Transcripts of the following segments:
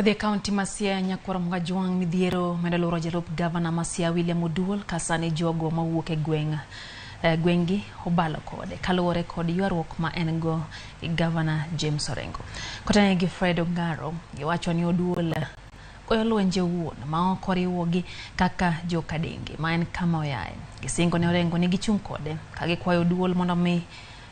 Kodhi e kaunti ma Siaya, Nyakwar Mgajwang' midhiero medo luoro jalup gavana ma Siaya William Oduol ka sani jogo mawuok e gweng' gweng'gi obalo kode kaluwore kod ywaruok ma en go gi gavana James Orengo. Kotenore gi Fred Ongaro, giwacho ni Oduol goyo lwenje owuon ma ok oriwogi kaka jo Kadenge ma en kama oyae. Gisingo ne Orengo ni gichung' kode ka gikwayo Oduol mondo mi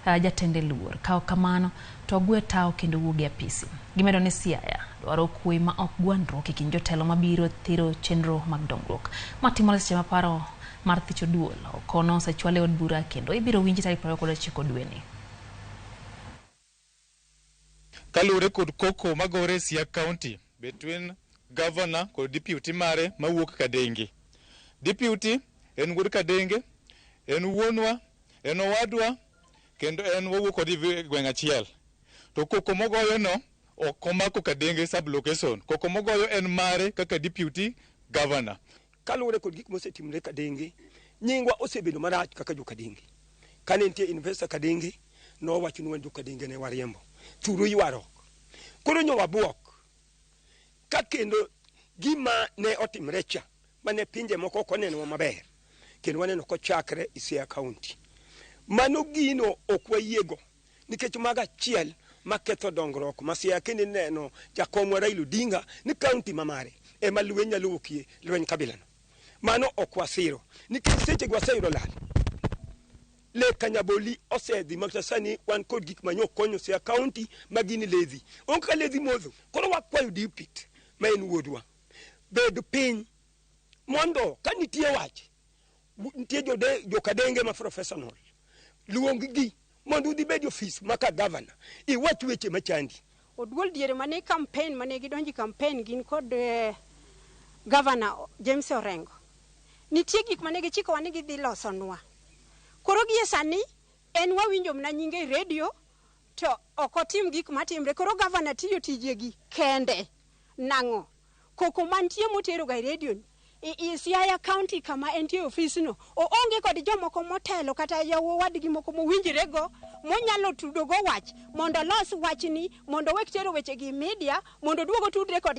jatende luor. Ka ok kamano to ogwe tao kendo wuog e apisi. Gimedo ni Siaya dwaro kwe ma ok gwandruok e kind jotelo mabiro thiro chenro mag dongruok. Matimore seche ma paro mar thicho duol okono osechwal e od bura kendo ibiro winji tarik 29 dweni. Kaluwore kod koko magore e Siaya County between governor kod deputy mare mawuok Kadenge. Deputy en wuod Kadenge, en wuonwa, en owadwa, kendo en wawuok kode e gweng' achiel. To koko mogoyo no ok omako Kadenge sub-location. Koko mogoyo en mare kaka deputy governor. Kaluwore kod gik mosetimore Kadenge, nyingwa osebedo marach kaka jo Kadenge. Kane nitie investor Kadenge, nowacho ni wan jo Kadenge ne wariembo. Thuru ywaruok. Koro nyo wabuok. Ka kendo gima ne otimre cha, mane pinje moko ok onenowa maber, kendo waneno kochakre e Siaya County. Mano gino ok wayiego, nikech mago achiel maketho dongruok ma Siaya kendo ineno jakomwa Raila Odinga ni county ma mare ema lweny nyalo wuokie lweny kabilano. Mano ok wasiro, nikech sechego waseyudo lal. Lek Kanyaboli osedhi makata sani wan kod gik manyo konyo Siaya County ma gin ledhi. Onge ka ledhi modho. Koro wakwayo deputy ma en wuodwa. Bed piny mondo ka nitie wach nitie jokadenge ma professional luong gi mondo udhi bed e ofis maka governor iwach weche machandi. Oduol diere mane campaign mane gidonjo e campaign gin kod governor James Orengo. Nitie gik mane gichikowa ni gidhi losonwa. Koro gie sani en wawinjo mana nyinge e redio to ok otim gik matimre. Koro governor tiyo tijegi kende. Nang'o? Koko mantie motero ga e redio ni. I Siaya County kama entie e ofisno, oonge kod jomoko motelo kata yawowadgi moko mowinjre go monyalo tudogo wach mondo olos wachni mondo owek tero wechegi e media mondo oduog otudre kod